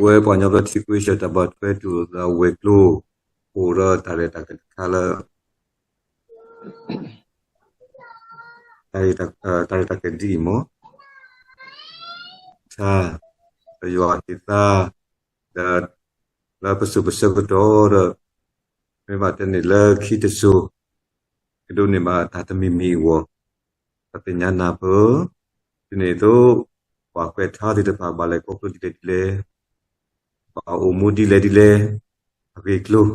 ဝဲပှၤကညီဘျၢထံခဝ့ၡၢၣ်တၢ်ဘၣ်ထွဲတူၢ်လိာ်သးဝဲၤကျိၤ အိၣ်ဒီးတၢ်ရဲၣ်တၢ်ကျဲၤတခါလၢ တၢ်ရဲၣ်တၢ်ကျဲၤဒ်အံၤမ့ၢ် ထါ ဒီးယွၤက့ၤသါ ဒီး လၢပစိၤပဆၢကတီၢ်ဒီး မ့ၢ်ဘၣ်တဲန့ၣ်လၢခံတစိၤ ကဒိးန့ၢ်ဘၣ်တၢ်တမံၤမံၤအဂီၢ် ပသ့ၣ်ညါနၢ်ပၢၢ် ဒ်န့ၣ်အသိး ပှၤကွဲးထါသ့ၣ်တဖၣ်ဘၣ်လဲၤခီဖျိဒ်လဲၣ်ဒ်လဲၣ် ဘၣ်အိၣ်မူဒ်လဲၣ်ဒ်လဲၣ် အဂ့ၢ်အကျိၤ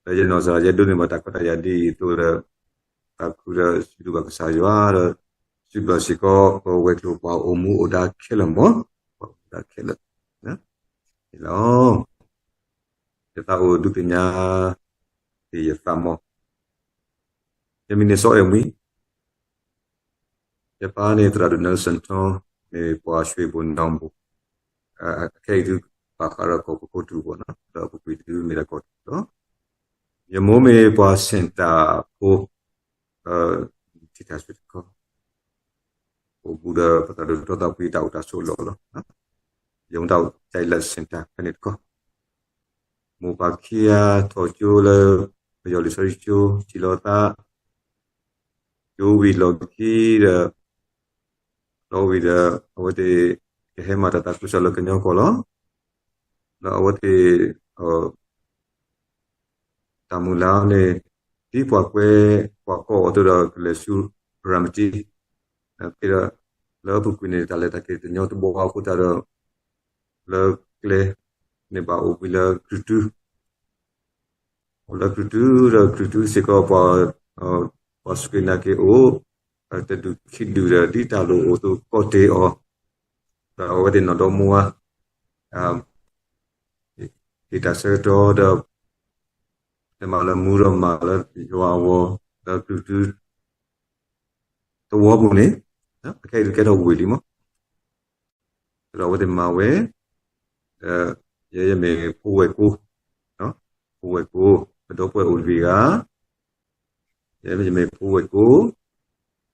ဒီးယနီၢ်စၢ်ယဲဒိးန့ၢ်ဘၣ်တၢ်ခွဲးတၢ်ယာ်ဒ်အံၤအသိးဒီး သးခုဒီးစံးဘျုးဘၣ်ကစၢ်ယွၤဒီး စံးဘျုးစ့ၢ်ကီးပဝဲၤကျိၤပှၤအိၣ်မူအိၣ်ဒါခဲလၢာ်မ့ၢ် ပှၤအိၣ်မူအိၣ်ဒါခဲလၢာ် လီၤ ယသးအိၣ်ဒုးသ့ၣ်ညါ သ့ၣ်ယသးမီၢ် ယမံၤန့ၣ်စီၤအဲၣ်မှံ ယပၢ်န့ၣ်သရၣ်ဒိၣ် Nelson Tong မ့ၢ်ပှၤ ရွှေဘို နောင်ဘို အခဲအံၤဒုးဘၣ်ဃးဒီးကီၢ်ပခိၣ်တူၢ်ဘိၣ်နီၤ ဒီးအပူၤကွံာ်ဒုးမ့ၢ်ဒၣ်ကီၢ်တူၢ်ဘိၣ် ယမိၢ်မ့ၢ်ပှၤ Santa ဖိ ထံထၣ်ဆွ့တခီ အိၣ်ဘူးဒီးပသရၣ်ဒိၣ်တီသးကွံတၢ်အိၣ်တၢ်ဆိးအလီၢ်လီၤ ယုံတၢ်အိၣ်တၢ်လၢ Santa ဖဲန့ၣ်တခီ မိၢ်ပၢ်ခံဂၤထီၣ်ကၠိလၢ ပယီၤလံာ်စီဆှံကၠိ ထံၣ်လိာ်သး ကၠိဝံၤလီၢ်ခံဒီး လီၤဝံၤဒီး အဝဲသ့ၣ်ကဟဲမၤတၢ်သးခုကစီၣ်လၢကညီကီၢ်လီၤ. ဒီးအဝဲသ့ၣ် တၢ်မုၢ်လၢ်န့ၣ် ဒ်ပှၤကွဲ ပှၤကိးအီၤအသိးဒီးကလဲၤဆူရၤမတံ ဒီး လၢအပူၤကွံာ်န့ၣ် တၢ်လဲၤတၢ်က့ၤတညီတဘီအဃိသတးဒီး လၢကျဲန့ၣ်ဘၣ်အိၣ်ဘှံးလၢကြုၢ်တု အိၣ်လၢကြုၢ်တုဒီးကြုၢ်တုစ့ၢ်ကီး ပှၤစူၢ်က့ၤနာ်က့ၤအိၣ် တဒူၣ်ခံဒူၣ်ဒီး ဒ်တၢ်လိၣ်အိၣ်အသိးကီတ့ၢ်အီၤ ဒီးအဝဲသ့ၣ်နီၢ်ဒီမါဝၤ ဟ့ၣ်တၢ်ဆၢကတီၢ်ဒီး တဲမးလၢမူဒီးမၤလၢယွၤအဂီၢ် လၢကြုၢ်တု သဝီပူၤန့ၣ် အခဲအံၤဒုးကဲထီၣ်ဝ့ၢ်လံမး ဒီးအဝဲသ့ၣ်မၤဝဲ ဒီး ယဲယမ့ၢ်ဖိဝဲၢ်ကိ, ဖိဝဲၢ်ကိ, ပဒီပုၢ်ဝဲၢ်အိၣ်တဂ့ၤဂၤ, ယဲယမ့ၢ်ဖိဝဲၢ်ကိ,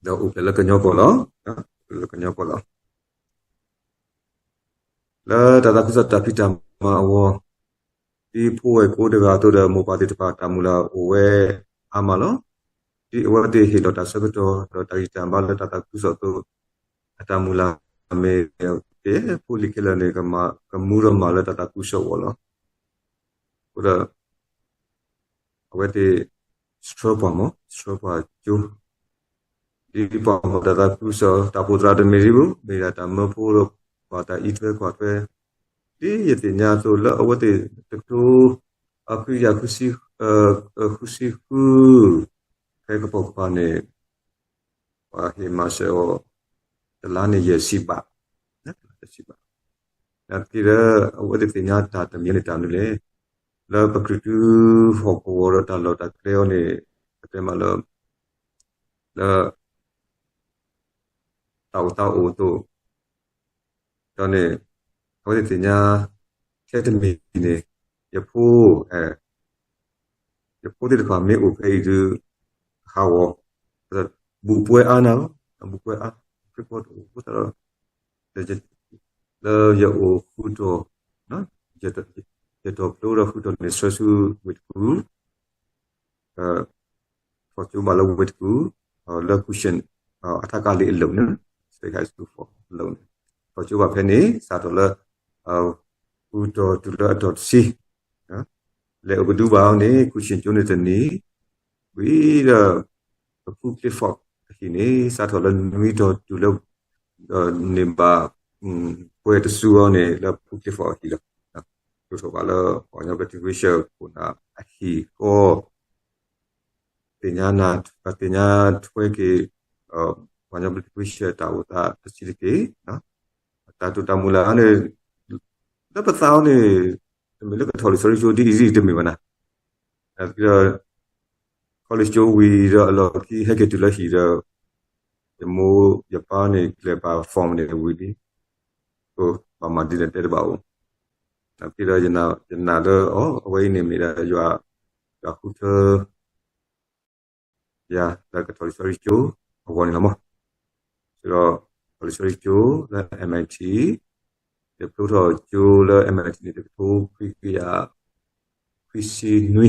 ဒီးအိၣ်ဖျဲၣ်လၢကညီကီၢ်လီၤ, အိၣ်ဖျဲၣ်လၢကညီကီၢ်လီၤ. လၢတၢ်သးခုကစီၣ်တၢ်ဖံးတၢ်မၤအဂီၢ်, ဒ်ဖိဝဲၢ်ကိတဂၤအသိးဒီး မိၢ်ပၢ်သ့ၣ်တဖၣ်တၢ်မုၢ်လၢ်အိၣ်ဝဲအါမးလီၤ. ဒ်အဝဲသ့ၣ်ဟ့ၣ်လီၤတၢ်ဆၢကတီၢ် ဒီးတၢ်ဂံၢ်တၢ်ဘါလၢတၢ်သးခုကစီၣ်အသိး, အတၢ်မုၢ်လၢ်မ့ၢ် ကဲဖိလံၤခဲလၢာ်န့ၣ် ကမူဒီးမၤလၢတၢ်သးခုကစီၣ်အဂီၢ်လီၤ. အဃိဒီး အဝဲသ့ၣ် ဆှၢပှၤမး ဆှၢပှၤကၠိ, ဒ်ပှၤမၤတၢ်သးခုကစီၣ် တၢ်အိၣ်ဖှိၣ်သရၣ်တမ့ၢ်ဒ်ပူၤ မ့ၢ်ဒၣ်တၢ်မၢဖိဒီး ပှၤတၢ်အံးထွဲကွၢ်ထွဲ, ဒ်ယသ့ၣ်ညါအသိးလၢအဝဲသ့ၣ်တကထိ အခွံကယၤ ဃုဆံဃု ဖဲကပိာ်ကပၤန့ၣ် ပှၤဟ့ၣ်မၤစၢၤအီၤ တလါန့ၣ်ယဲၢ်ဆံဘး, ယဲၢ်ဆံဘး, နာ်သက့ဒီး အဝဲသ့ၣ်သ့ၣ်ညါတၢ်တမံၤန့ၣ်တၢ်မနုၤလဲၣ်, လၢပကြုၢ်တုဟီၣ်ကဝီၤဒီးတၢ်လီၢ်တၢ်ကျဲအီၤန့ၣ် ပတဲမးလၢ လၢ တၢ်အိၣ်သးအိၣ်အသိး, ဒီးန့ၣ် အဝဲသ့ၣ်သ့ၣ်ညါ ထဲတမံၤန့ၣ် ယဖိ ယဖိသ့ၣ်တဖၣ်မ့ၢ်အိၣ်ဖဲအံၤဒုး ဟးဂီၤ, ဘူးပွဲအါနၤလီၤ, ဘူးပွဲအါ, ခရံာ်ဖိတအိၣ်ဖိသတးဒီး လၢယအိၣ်ဃုာ်ဒီး ယတီၢ်ဖျိဒီးဃုာ်ဒီးန့ၣ် ဆှၢဆူဝ့ၢ်တကူၣ် ထီၣ်ကၠိဘၣ်လၢဝ့ၢ်တကူၣ် လၢ Christian အထကလံအလိၤန့ၣ် State High School အလိၤန့ၣ် ထီၣ်ကၠိဘၣ်ဖဲန့ၣ် စးထီၣ်လၢ ဃုာ်ဒီးတုၤလၢအတီၢ်တဆံ လဲၤအိၣ်ကဒုဘၣ်အီၤန့ၣ် Christian ကၠိန့ၣ်တနံၤ ဝံၤဒီး ပဖုကျ့ဖီၣ်အဟံၣ်န့ၣ် စးထီၣ်လၢနွံတီၢ်တုၤလၢ န့ၢ်ဘၣ် ပှဲၤတစုအီၤန့ၣ် လၢဖုကျ့ဖီၣ်အဟံၣ်လီၤ. ဒိၣ်ထီၣ်ဘၣ်လၢ ပှၤကညီဘျၢထံခဝ့ၡၢၣ်ခိၣ်နၢ်အဟံၣ်ဃီ သ့ၣ်ညါ သ့ၣ်ညါထွဲက့ၤ ပှၤကညီဘျၢထံခဝ့ၡၢၣ်တၢ်အိၣ်သးတဆံးတက့ၢ်. တၢ်တိာ်တၢ်မုၢ်လၢ်န့ၣ် လၢပသးအီၤန့ၣ် တမ့ၢ်လၢကထီၣ်လံာ်စီဆှံကၠိဒ်အံၤတမ့ၢ်ဘၣ်နၤ ဒီး college ကၠိဝံၤဒီးအလီၢ်ခံဟဲက့ၤတုၤလၢဟံၣ်ဒီး ယမိၢ်ယပၢ်န့ၣ် ကျဲၤပာ် form န့ၣ်ဝံၤလံ, ဘၣ်မၤဒ်လဲၣ်တဲတဘၣ်အိၣ်, နာ်သက့ဒီး ယနာ်လၢအီၤ အဝဲအံၤန့ၣ်မ့ၢ်ဒၣ်ယွၤ ယွၤဃုထၢ ယၤလၢကထီၣ်လံာ်စီဆှံကၠိအဂီၢ်န့ၣ်လီၤမး, ဒီးထီၣ်လံာ်စီဆှံကၠိလၢ M I T ယဖျိထီၣ်ကၠိလၢ MIT န့ၣ် တကထိခွံကယၤ ခွံဆံနွံ,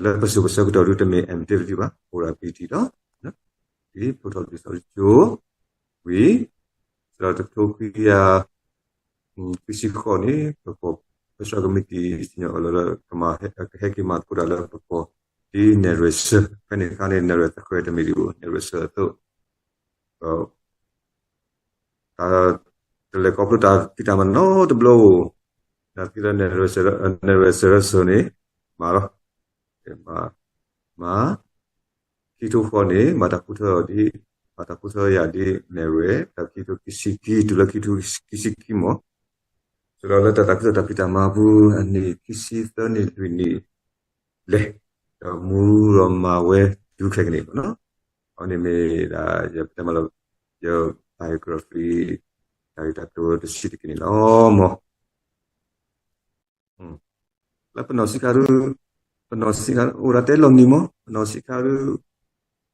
လၢပစိၤပဆၢကတီၢ်ဒုးတမ့ၢ် MDiv ဒံးဘၣ်, အိၣ်ဒီး PhD လီၤ. ဒ်ဖျိထီၣ်ဒ်သိးကၠိ ဝံၤ ဒီးတကထိခွံကယၤ ခွံဆံဃိးန့ၣ် ပကိး Special Committee Senior အီၤလၢ ကဟဲက့ၤမၤသကိးတၢ်လၢပကိး ဒ် narrator ဖဲန့ၣ်အခါန့ၣ် narrator သဃဲတမ့ၢ်ဒံးဘၣ် narrator အသိး တၢ်တလဲၤခီဖျိတၢ်ဖံးတၢ်မၤနီတဘျီဧိၤ, နာ်သက့ဒီး narrator န့ၣ် မၤလီၤ, မၤ ခံထိဃီန့ၣ် မၤတၢ်ဃုထၢအီၤဒ် မၤတၢ်ဃုထၢယၤဒ် narrator တၢ်ခံထိခံဆံခံ တုၤလၢခံထိခံဆံခံမး, စးထီၣ်လၢတၢ်သးခုကစီၣ်တၢ်ဖံးတၢ်မၤအပူၤ အနံၣ်ခံဆံသၢနံၣ်လွံၢ်နံၣ်လဲၣ်, ဒီးမူဒီးမၤဝဲတုၤခဲကနံၣ်လီၤ. အဝဲန့ၣ်မ့ၢ်ဒၣ် ယတဲမးလၢ ယ biography တၢ်ဂ့ၢ်တၢ်ကျိၤတဆံးတက့ၢ်န့ၣ်လီၤမး. လၢပနီၢ်ဆံးခါဒုး ပနီၢ်ဆံးခါ အိၣ်ဒၣ်တဲလီၤနံၤမး ပနီၢ်ဆံးခါဒုး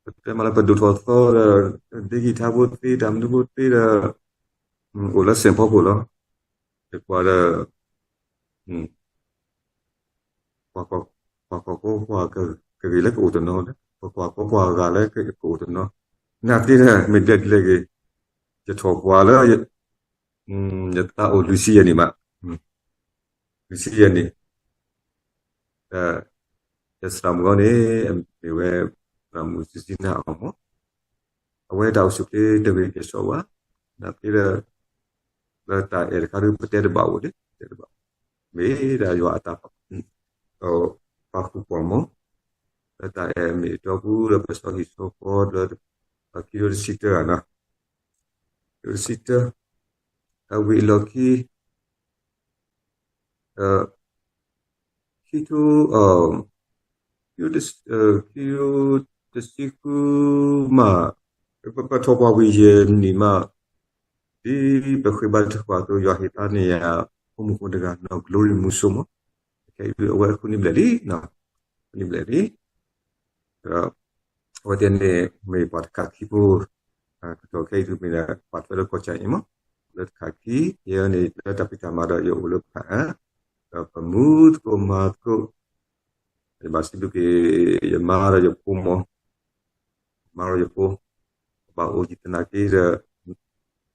ပတဲမးလၢပဒိၣ်ထီၣ်သီဒီး ဒ့ကံထါဖိသ့ တၢ်မနုၤဖိသ့ဒီး အိၣ်လၢစဲးဖီခိၣ်လီၤ. ယကွၢ်ဒီး ပှၤကွၢ်ကီကွၢ်ကဂ့ၤလၢကအိၣ်တနီၤ, ပှၤကွၢ်ကီကွၢ်ဂာ်လၢကအိၣ်တနီၤ, နာ်သက့ဒီး မ့ၢ်ဒ်လဲၣ်ဒ်လဲၣ်ဂ့ၤ, ယထီၣ်ပှၤလၢ ယသးအိၣ်လွံၢ်ဆံယဲၢ်နံၣ်မး, လွံၢ်ဆံယဲၢ်နံၣ်, ဒီး ယသရၣ်မုၣ်အီၤန့ၣ် မ့ၢ်ဝဲ သရၣ်မုၣ်စံစံနၢ်အီၤမး, အဝဲတၢ်အိၣ်ဆူၣ်ချ့တဂ့ၤကဲၤဆိးဝဲ, နာ်သက့ဒီး လၢတၢ်အဲၣ်တခါဒုး ပတဲတဘၣ်အိၣ်ဒံး တဲတဘၣ်, မ့ၢ်ဒၣ်ယွၤအတၢ် ပာ်ဃူပှၤမး, လၢတၢ်အဲၣ်မ့ၢ်တီပူၤဒီး ပစီဟံၣ်စီဃီဒီး ခံထိတဆံတၢဧါနီၤ, ခံထိတဆံတၢ, အဝံၤအလီၢ်ခံ ခံထိ ခံထိတဆံဃုမး, ပထီၣ်ပှၤဝံၤယဲၢ်နံၣ်မး, ဒ်ပဃ့ဘါထုကဖၣ်အသိး ယွၤဟ့ၣ်သါန့ၢ်ယၤ ဖိမုၣ်ဖိတဂၤနီၢ် Glory မူစိမး, ခဲအံၤဒုးအဝဲအဃုနံၣ်ဘျဲၣ်လံ, ဃုနံၣ်ဘျဲၣ်လံ, ဒီး အဝဲသ့ၣ်န့ၣ်မ့ၢ်ပှၤတခါခံဖိ, ကတီၢ်ခဲအံၤဒုးမ့ၢ်ဒၣ်ပှၤထွဲလၢကီၢ်ကၠၢ်အံၤမး, လၢတခါခံ, ယဲန့ၣ်လၢတၢ်ဖံးတၢ်မၤဒီးယအိၣ်လၢဖးအံၤ, ဒီးပမူသကိးမၤသကိး, ယဘၣ်စံးဘျုးက့ၤ ယမါဒီးယဖိမး, မါဒီးယဖိ, ဘၣ်အိၣ်ယံၤသနာ်က့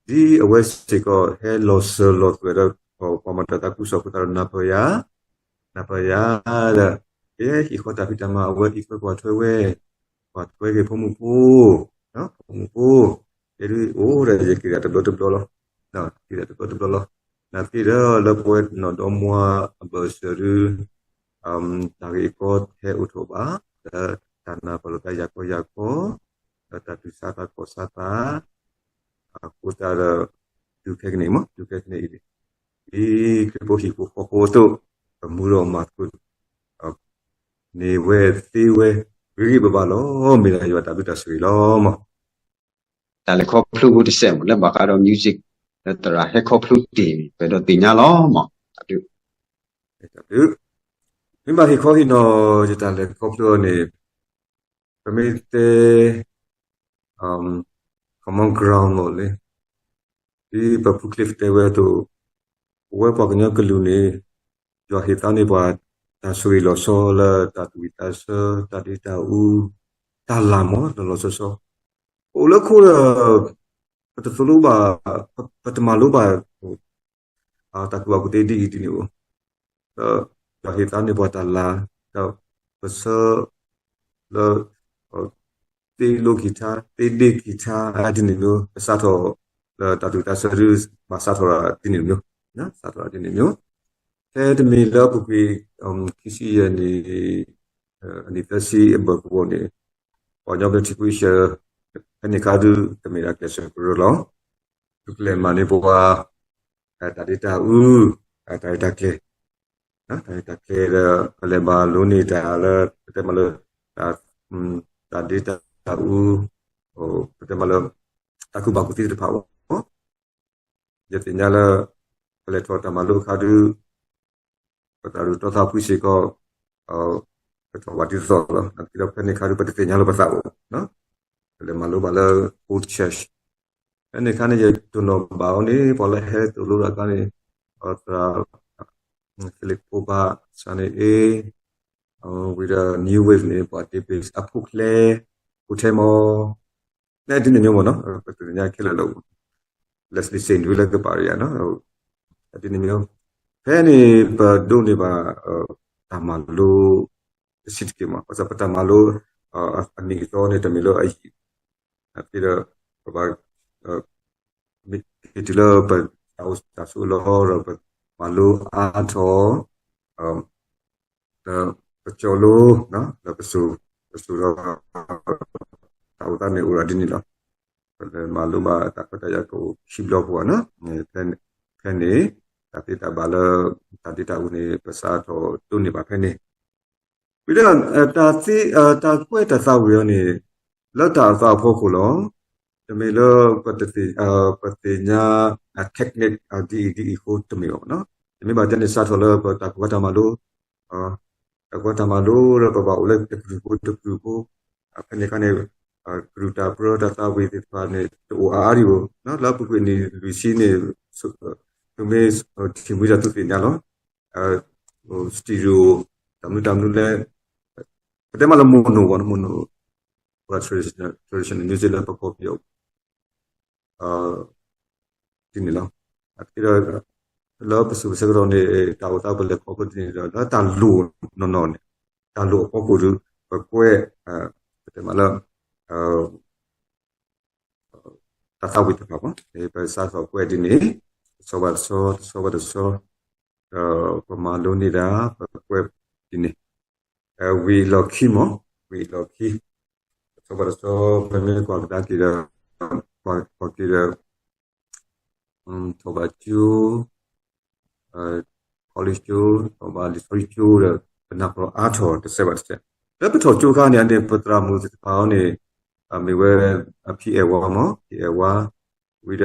ဒီး ဒ်အဝဲစ့ၢ်ကီးဟဲလီၤစၢၤလီၤသွဲၣ်ဒီး ပှၤမၤတၢ်သးခုကစီၣ်ဖိသတးဒီး နၢ်ပၢၢ်ယၤ, နၢ်ပၢၢ်ယၤဒီး ကဟဲဟ့ၣ်ဃီတၢ်ဖံးတၢ်မၤ အဝဲဟံၣ်ခွဲးကွၢ်ထွဲဝဲ, ကွၢ်ထွဲက့ၤဖိမုၣ်ဖိ, ဖိမုၣ်ဖိ, ယဲဒုးအိၣ်ဒီးယက့ၤဒၣ်တဘျီတဘျီလီၤ, က့ၤဒၣ်တဘျီတဘျီလီၤ, နာ်သက့ဒီးလၢပဝဲနီၢ်ဒီမါအဘၢၣ်စၢၤဒုး တၢ်ဂ့ၢ်အကီဟဲအိၣ်ထီၣ်ဘၣ်, ဒီးတၢ်နၢ်ပၢၢ်လိာ်သးယၤကီယၤကီ, ဒီးတၢ်တူၢ်ဆါသးကီၢ်ဆါသး, အဃိသတးဒီး တုၤခဲကနံၣ်မး တုၤခဲကနံၣ်အံၤ, ဒ်ခရံာ်ဖိဟံၣ်ဖိဃီဖိအသိး, ပမူဒီးမၤသကိး န့ၢ်ဝဲသ့ဝဲ ဂ့ၤဂ့ၤဘၣ်ဘၣ်လီၤ. မ့ၢ်ဒၣ်ယွၤတၢ်ဘျုးတၢ်ဆိၣ်ဂ့ၤလီၤမး. တၢ်လဲၤခီဖျိဖိတစဲးမး လၢဘၣ်ဃးဒီး music လၢသရၣ်ဟဲခီဖျိတ့ၢ် ပအဲၣ်ဒိးသ့ၣ်ညါလီၤမး. တၢ်ဘျုး, မ့ၢ်ဘၣ်ဟ့ၣ်ခီဟ့ၣ်နီၤ ယတၢ်လဲၤခီဖျိအီၤန့ၣ် ပမ့ၢ်တဲ common ground လီၤလံ. ဒ်ပဖုချ့တဲဝဲအသိး, ပဝဲပှၤကညီကလုာ်န့ၣ် ယွၤဟ့ၣ်သါန့ၢ်ပှၤ တၢ်ဆိၣ်ဂ့ၤလီၤဆီလၢတၢ်သူၣ်ဝံၣ်သးဆၢ တၢ်ဒ့တၢ်အူ တၢ်လၤမး လီၤလီၤဆီဆီ, ပအိၣ်လၢခိဒီး ပတသိၣ်လိဘၣ်, ပတမၤလိဘၣ် တၢ်ကူၣ်ဘၣ်ကူၣ်သ့ဒ်အံၤဒ်န့ၣ်ဧိၤ, ဒီးယွၤဟ့ၣ်သါန့ၢ်ပှၤတၢ်လၤ, ဒီးပဆၢလၢ သ့လိက့ၤထါ သ့ဒ့က့ၤထါဒ်န့ၣ်မး, ပစးထီၣ်လၢတၢ်သူၣ်ဝံၣ်သးဆၢဒုး ဘၣ်စးထီၣ်ဒ်န့ၣ်မး, စးထီၣ်ဒ်န့ၣ်မး, ဖဲတမ့ၢ်လၢအပူၤကွံာ် ခံဆံယဲၢ်နံၣ် အနံၣ်သၢဆံအဘၢၣ်ကဝီၤန့ၣ်, ပှၤကညီဘျၢထံခဝ့ၡၢၣ် ဖဲန့ၣ်အခါဒုး တမ့ၢ်ဒၣ်ကျဲးစၢးကရၢလီၤ. ဒုးကလဲၤမၤန့ၢ်ပှၤ တၢ်ဒ့တၢ်အူ, တၢ်ရဲၣ်တၢ်ကျဲၤ, တၢ်ရဲၣ်တၢ်ကျဲၤဒီး ပလဲၤမၤလိန့ၢ်တၢ်လၢ ပတဲမးလၢ တၢ်ဒ့တၢ်အူ, ပတဲမးလၢ တၢ်ကူၣ်ဘၣ်ကူၣ်သ့သ့ၣ်တဖၣ်အဂီၢ်, ယသ့ၣ်ညါလၢ ပလဲၤထီၣ်တၢ်မၤလိအခါဒုး ပသးဒူၣ်တီသးဖှံစ့ၢ်ကီး ကထီၣ်ဘၣ်ဒ်သိးသိးလီၤ. နာ်သက့ဒီး ဖဲန့ၣ်အခါဒုး ပတသ့ၣ်ညါလၢပသးအိၣ်, ပလဲၤမၤလိဘၣ်လၢ old church ဖဲန့ၣ်အခါန့ၣ် ယတိၢ်နီၣ်ဘၣ်အီၤန့ၣ် ပှၤလၢဟဲသိၣ်လိတၢ်အခါန့ၣ် သရၣ် Philip Cobar စ့ၢ်န့ၣ်အ့ၣ်, ဝံၤဒီး New Wave န့ၣ် ပှၤ Davis အဖိၣ်ကျဲ အိၣ်ထဲမီၤ န့ၣ်ဒ်န့ၣ်မ့ၢ်နီၤ ပသ့ၣ်ညါခဲလၢာ်လီၤ. Leslie Saint ဝံၤလၢကပၤရံယါနီၤ ဒ်န့ၣ်မ့ၢ် ဖဲန့ၣ်ပဒိးန့ၢ်ဘၣ် တၢ်မၤလိ တဆံးတက့ၢ်မး ဘၣ်ဆၣ်ပတၢ်မၤလိ အနံၣ်အသီန့ၣ် တမ့ၢ်လၢအယံာ် သနာ်က့ဒီး ပဘၣ် မ့ၢ်တုၤလၢပတၢ်အိၣ်တၢ်ဆိးအလီၢ်ဒီး ပမၤလိအါထီၣ် ဒီးပကၠီလိ ဒီးပစိၤ ပစိၤဒီး တၢ်အိၣ်သးန့ၣ်အိၣ်ဒၣ်ဒ်န့ၣ်လီၤ. ပမၤလိဘၣ်တၢ်ခွဲးတၢ်ယာ်ကအိၣ်ခံဘျီပူၤနီၤ ဖဲန့ၣ် တၢ်သ့တၢ်ဘၣ်လၢ တၢ်ဒ့တၢ်အူန့ၣ် ပစးထီၣ်ဒိးန့ၢ်ဘၣ်ဖဲန့ၣ် ဝံၤဒီး တၢ်သ့ တၢ်ကွဲးတၢ်သးဝံၣ်အီၤန့ၣ် လၢတၢ်အသးအဖီခိၣ်လီၤ. တမ့ၢ်လၢ ပသ့ၣ်ညါ technique ဒ်အံၤဒ်အံၤအဃိတမ့ၢ်ဘၣ်နီၤ တမ့ၢ်ဘၣ်တဲန့ၣ် စးထီၣ်လၢပတၢ်ကွၢ်တၢ်မၤလိ တၢ်ကွၢ်တၢ်မၤလိဒီးပဘၣ်အိၣ်လၢတကလုာ်ဖိတကလုာ်ဖိ ဖဲန့ၣ်အခါန့ၣ် ကရူၢ်တၢ်ပြၢတၢ်သးဝံၣ်သ့ၣ်တဖၣ်န့ၣ် တအိၣ်အါအါဒံးဘၣ် လၢအပူၤကွံာ်နံၣ်လွံၢ်ဆံန့ၣ် သုမ့ၢ်ထံၣ်မှံဒၣ်သုသ့ၣ်ညါလီၤ studio တၢ်မနုၤတၢ်မနုၤလဲၣ် ပတဲမးလၢ mono ဝဲ mono ပှၤ traditional music လၢပကီၢ်ပယီၤ ဒ်န့ၣ်လီၤ. ဒီး လၢပစိၤပဆၢကတီၢ်န့ၣ် တၢ်အိၣ်သးပလဲၤခီဖျိဒ်န့ၣ်ဒီး လၢတၢ်လိၣ်နီၢ်နီၢ်န့ၣ် တၢ်လိၣ်အဖီခိၣ်ဒီး ပကွဲး ပတဲမးလၢ တၢ်သးဝံၣ်တဖၣ်မး ပစးထီၣ်ကွဲးဒ်န့ၣ် တဆီဘၣ်တဆီ တဆီဘၣ်တဆီ ဒီးပမၤလိန့ၢ်ဒၣ် ပကွဲးဒ်န့ၣ် ဝံၤအလီၢ်ခံမး ဝံၤအလီၢ်ခံ တဆီဘၣ်တဆီ ပမ့ၢ်ကွၢ်ကဒါက့ၤဒီး ကွၢ်က့ၤဒီး ထီၣ်ဘးကၠိ college ကၠိ ထီၣ်ဘးလံာ်စီဆှံကၠိဒီး ပနၢ်ပၢၢ်အါထီၣ်တစဲးဘၣ်တစဲး လၢပထီၣ်ကၠိခါန့ၣ် အန့ၣ် ပသရၣ်မုၣ်သ့ၣ်တဖၣ်အီၤန့ၣ် မ့ၢ်ဝဲ ဖံအဲၣ်ဝါမး ဖံအဲၣ်ဝါ ဝံၤဒီး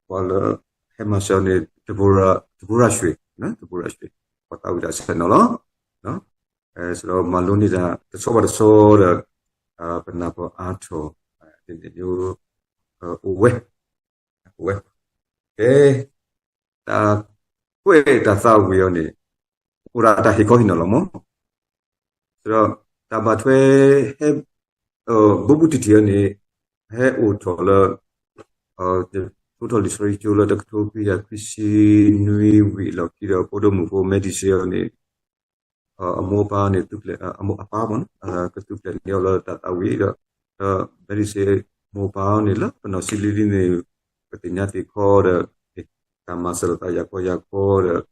ပှၤလၢ ဟဲမၤစၢၤန့ၣ် တဘိရၣ် တဘိရၣ်ရွှေ တဘိရၣ်ရွှေ ပှၤသးဝံၣ်တၢ်ဆဲးနီၤလီၤ. စးဒီးမၤလိန့ၢ်တၢ်တဆီဘၣ်တဆီဒီး ပနၢ်ပၢၢ်အါထီၣ် ဒ်န့ၣ် အိၣ်ဝဲ အိၣ်ဝဲ ကဲ တၢ်ကွဲးတၢ်သးဝံၣ်အီၤန့ၣ် အိၣ်ဒၣ်တၢ်ဟ့ၣ်ခီဟ့ၣ်နီၤလီၤမး စးဒီး တၢ်ဘၣ်ထွဲ ဟဲ ဘူးဘူးတံၢ်တံၢ်အီၤန့ၣ် ဟဲအိၣ်ထီၣ်လၢ ယဆိထီၣ်လံာ်စီဆှံကၠိလၢတကထိခွံကယၤခွံဆံနွံဝံၤ လီၢ်ခံဒီး ဖိဒိၣ်မုၣ်ဖိ Medici အီၤန့ၣ် အမိၢ်အပၢ်န့ၣ် သုးကျဲၤ အမိၢ်အပၢ်မး ကသုးကျဲၤန့ၢ်အီၤလၢတၢ်သးဝံၣ်ဒီး ဒီး Medici မိၢ်ပၢ်အီၤန့ၣ် လၢပနီၢ်ဆံးလံလံန့ၣ် ပသ့ၣ်ညါသ့ၣ်ခီဒီး တၢ်မၤစၢၤလိာ်သးယၤခီယၤခီဒီး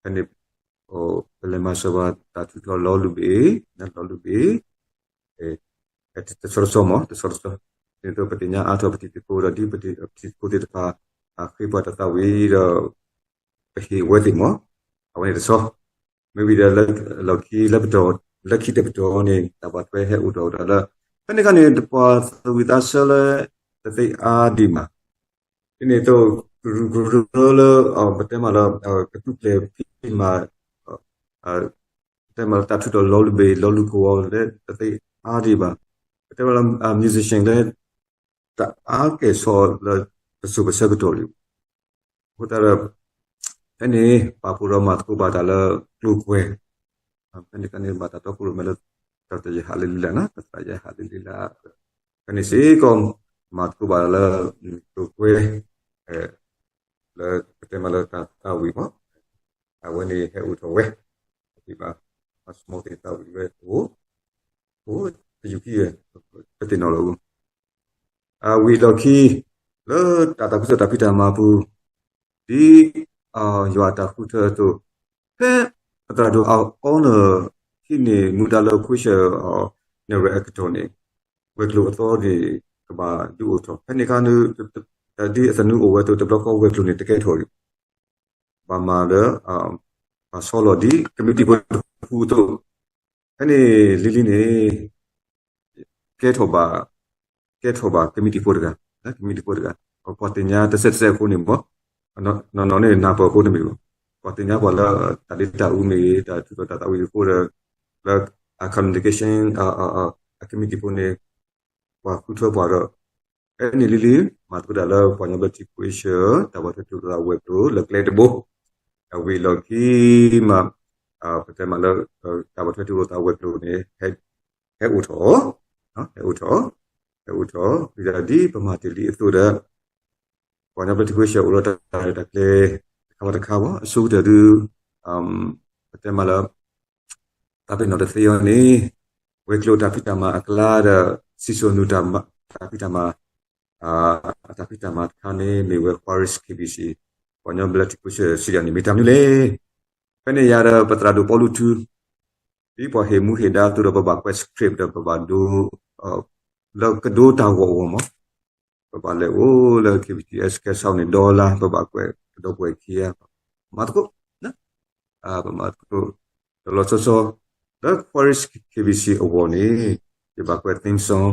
ဖဲန့ၣ် ပလဲၤမၤစၢၤဘၣ်တၢ်ထူးထီၣ်လီၤလူၤဘ့ၣ် လီၤလူၤဘ့ၣ် တဆီတဆီမး တဆီတဆီ ဒ်သိးပသ့ၣ်ညါအါထီၣ်ပတံၤသကိးဒီး ဒ်ပတံၤသကိးသ့ၣ်တဖၣ် အဃ့ပှၤတၢ်သးဝံၣ်ဒီး ပဟ့ၣ်အဝဲသ့ၣ်မး အဝဲန့ၣ်တဆီ မ့ၢ်ဝံၤဒီး လၢလီၢ်ခံလၢပတီၢ် လၢခံတပတီၢ်န့ၣ် တၢ်ဘၣ်ထွဲဟဲအိၣ်ထီၣ်ဝဲဒၣ်လၢ ဖဲန့ၣ်အခါန့ၣ် ပှၤသးဝံၣ်သးဆၢလၢ တသ့အါဒံးမး ဒ်န့ၣ်အသိး ကရူၢ်ကရၢလၢ ပတဲမးလၢ ကသူကျဲၤဖံးမၤ ပတဲမးလၢတၢ်ထူးထီၣ်လီၤလူၤဘ့ၣ် လီၤလူၤကဝီၤလၢတသ့အါဒံးဘၣ် ပတဲမးလၢ musician လၢ တအါကဲၣ်ဆိးလၢ ပစိၤပဆၢကတီၢ်လံ အဃိသတးဒီး ဖဲန့ၣ် ပာ်ဖှိၣ်ဒီးမၤသကိးဘၣ်တၢ်လၢကျိၤကွဲၤ ဖဲန့ၣ်အခါန့ၣ် ဘၣ်တၢ်တီခိၣ်ရိၣ်မဲလၢ တၢ်တယဟးလံလံလၢ်နီၤ တၢ်သရၣ်ယဟးလံလံလၢ် ဖဲန့ၣ်စ့ၢ်ကီး မၤသကိးဘၣ်လၢ ကျိၤကွဲၤ လၢပတဲမးလၢတၢ်သးဝံၣ်မး အဝဲန့ၣ်ဟဲအိၣ်ထီၣ်ဝဲ ပဘၣ် မၤစမိးသ့ၣ်သးဝံၣ်ဝဲ အိၣ် အိၣ် ပယူၤခံ ပသ့ၣ်နီၣ်လီၤ အဝံၤအလီၢ်ခံ လၢတၢ်သးခုကစီၣ်တၢ်ဖံးတၢ်မၤပူၤ ဒ် ယွၤအတၢ်ဃုထၢအသိး ဖဲ ပသရၣ်ဒိၣ်အီနၢ် ဟံးန့ၢ်မူဒါလၢ ခွံဆၢ နဲၣ်ရွဲၣ်အကတီၢ်န့ၣ် ဝဲၤကျိၤအသီန့ၣ် ကဘၣ်ဒုးအိၣ်ထီၣ် ဖဲန့ၣ်အခါ ဒ်အသနူအိၣ်ဝဲအသိး တဘျီဃီဝဲၤကျိၤန့ၣ် တကဲထီၣ် ဘၣ်မၤလၢ ဘၣ်ဆီလီၤဒ်ကမံးတံာ်ဖိတဖုအသိး ဖဲန့ၣ်လံၤလံၤန့ၣ် ကဲထီၣ်ဘၣ် ကဲထီၣ်ဘၣ်ကမံးတံာ်ဖိတဂၤ ကမံးတံာ်ဖိတဂၤ ပှၤသ့ၣ်ညါတစဲးတစဲးအဃိန့ၣ်မး နီၢ်နီၢ်န့ၣ် နၢ်ပၢၢ်အဃိန့ၣ်မ့ၢ် ပှၤသ့ၣ်ညါပှၤလၢ တၢ်ဒ့တၢ်အူမ့ၢ်ဂ့ၤ တၢ်ထူးထီၣ်တၢ်သးဝံၣ်အဃိဒီး လၢ အ communication အကမံးတံာ်ဖိန့ၣ် ပှၤဃုထၢပှၤဒီး ဖဲန့ၣ်လံလံ မၤသကိးတၢ်လၢပှၤကညီဘျၢထံခဝ့ၡၢၣ် တၢ်ဘၣ်ထွဲတူၢ်လိာ်သးဝဲၤကျိၤလၢကျဲတဘိ, အဝံၤအလီၢ်ခံမး ပတဲမးလၢ တၢ်ဘၣ်ထွဲတူၢ်လိာ်သးဝဲၤကျိၤန့ၣ် ဟဲအိၣ်ထီၣ်, ဟဲအိၣ်ထီၣ်, ဟဲအိၣ်ထီၣ်, ဝံၤဒၣ်ဒ်ပမၤတ့ၢ်လံအသိးဒီး ပှၤကညီဘျၢထံခဝ့ၡၢၣ်အိၣ်ဒီးတၢ်ရဲၣ်တၢ်ကျဲၤ တခါဘၣ်တခါဘၣ် အဆိကတၢၢ်ဒုး ပတဲမးလၢ တၢ်ပ့ၤနီၣ်တသ့အီၤန့ၣ် ဝဲၤကျိၤတၢ်ဖံးတၢ်မၤအကျါဒီး စံၣ်စိၤနူာ်တၢ်ဖံးတၢ်မၤ တၢ်ဖံးတၢ်မၤတခါန့ၣ် မ့ၢ်ဝဲ Forest K B C ပှၤကညီဘျၢထံခဝ့ၡၢၣ်စံးယၤန့ၣ် မ့ၢ်တၢ်မနုၤလဲၣ်. ဖဲန့ၣ်ယၤဒီးပသရၣ်ဒိၣ်ပီလူးထူ ဒ်ပှၤဟ့ၣ်မူဟ့ၣ်ဒါအသိးဒီး ပဘၣ်ကွဲး script ဒီးပဘၣ်ဒိ လၢကဒိတၢ်ဂီၤအဂီၢ်မး ပဘၣ်လဲၤအိၣ်လၢ K B C S ကဲးဆီန့ၣ် ဒီလါ ပဘၣ်ကွဲးကဒီပုၢ်ဝဲၢ်ခံဂၤ မၤသကိး ပမၤသကိး တလီၤဆီဆီ လၢ Forest K B C အဂီၢ်န့ၣ် ယဘၣ်ကွဲး theme song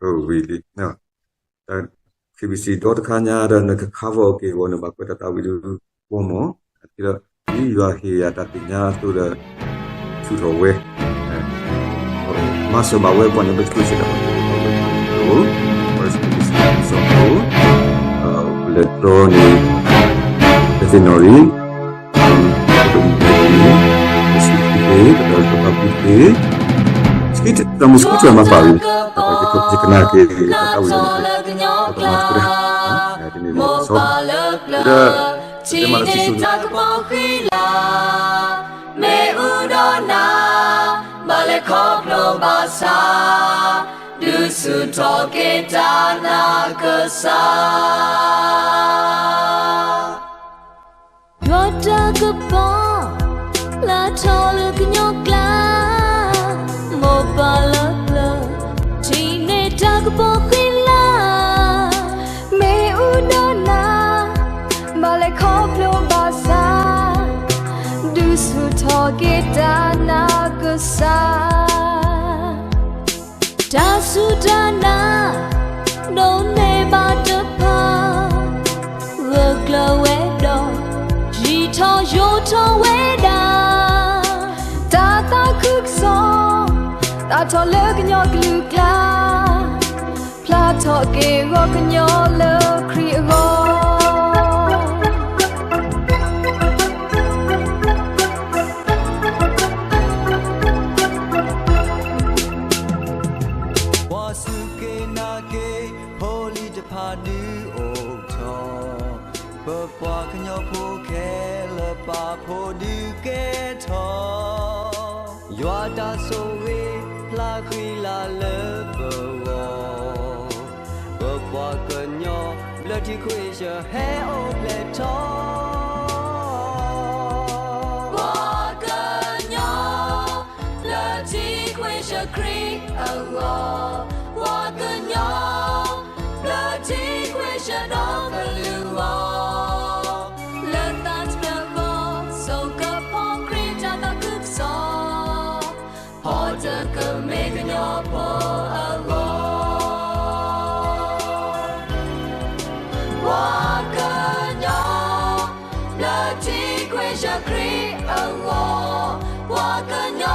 ဝံၤလံ K B C ဒီတခါညါဒီး နက cover အီၤက့ၤအဂီၢ် နဘၣ်ကွဲးတၢ်သးဝံၣ်ဒုး ဝီမး အက့ဒီး ဒ်ယွၤဟ့ၣ်ယၤတၢ်သ့ၣ်ညါအသိးဒီး ဆူၣ်ထီၣ်ဝဲ မၤစၢၤဘၣ်ဝဲပှၤကညီဘျၢထံခဝ့ၡၢၣ် Forest K B C အဂီၢ် ပလဲၤတြီန့ၣ် ပသ့ၣ်နီၣ်ရံၣ် ပဒိၣ်မုၣ်ကဲၤန့ၣ် ပစံးတက့ၢ် ပတၢ်ပာ်ဖှိၣ်တက့ၢ် တၢ်မုၢ်ဆူၣ်ထူၣ်မၤပာ်ဝံၤ ယကနၣ်က့ၤ တၢ်ဝံၤလီၤ ပကမၤသကိးတၢ် ဒ်န့ၣ်လီၤ ဒီး ပတဲမးလၢ ထံၣ်န့ၢ်တၢ်ကပီၤဃံလၤ မ့ၣ်အူဒီးနၤ ဘၣ်လဲၤခီဖျိဘၣ်ဆၣ် ဒုးဆူၣ်ထီၣ်က့ၤတၢ်နးကစၢ် ယွၤတၢ်ကပီၤ လၢထီၣ်လၢကညီကျါ မိၢ်ပၢ်လၢပျၢၤ ထံၣ်န့ၢ်တၢ်ကပီၤဃံလၤ မ့ၣ်အူဒီးနၤ ဘၣ်လဲၤခီဖျိဘၣ်ဆၣ် ဒုးဆူၣ်ထီၣ်က့ၤတၢ်နးကစၢ် တၢ်စူၢ်တၢ်နာ် ဒိးန့ၢ်ဘၣ်တဖၣ် ဂၢၢ်ကျၢၤဝဲဒီး ယံာ်ထီၣ်ယိာ်ထီၣ်ဝဲဒၣ် တၢ်သးခုကစီၣ် သၣ်ထီၣ်လၢကညီကလုာ်ကျါ ဖျါထီၣ်က့ၤဂီၢ်ကညီလၢခရံာ်အဂီၢ် ပှၤစူၢ်က့ၤနာ်က့ၤ ဖိလံၤတဖၣ်ဒုးအိၣ်ထီၣ်, ပပှၤကညီဖိခဲလၢာ်ပာ်ဖှိၣ်ဒုးကဲထီၣ်, ယွၤတၢ်ဆိၣ်ဂ့ၤဖျါဃံလၤလၢပဂီၢ်, ပပှၤကညီဘျၢထံခွ့ၡၢၣ်ဟဲအိၣ်ဖျဲၣ်ထီၣ် ပှၤကညီ ဘျၢထံခွ့ၡၢၣ်ခရံာ်အဂီၢ်, ပှၤကညီ ဘျၢထံခွ့ၡၢၣ်ဒီကလုာ်အဂီၢ်, လၢသးတဖျၢၣ်ဃီ စိကဖီခရံာ်တၢ်သးခုကစီၣ်, ဖီတကမ့ၢ်ကညီဖိအဂီၢ် ပှၤကညီ ဘျၢထံခွ့ၡၢၣ်ခရံာ်အဂီၢ်, ပှၤကညီ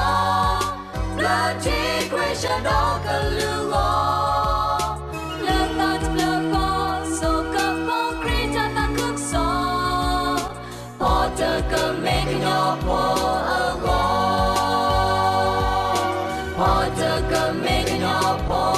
ဘျၢထံခွ့ၡၢၣ်ဒီကလုာ်အဂီၢ်, လၢသးတဖျၢၣ်ဃီ စိကဖီခရံာ်တၢ်သးခုကစီၣ်, ဖီတကမ့ၢ်ကညီဖိအဂီၢ်, ဖီတကမ့ၢ်ကညီဖိ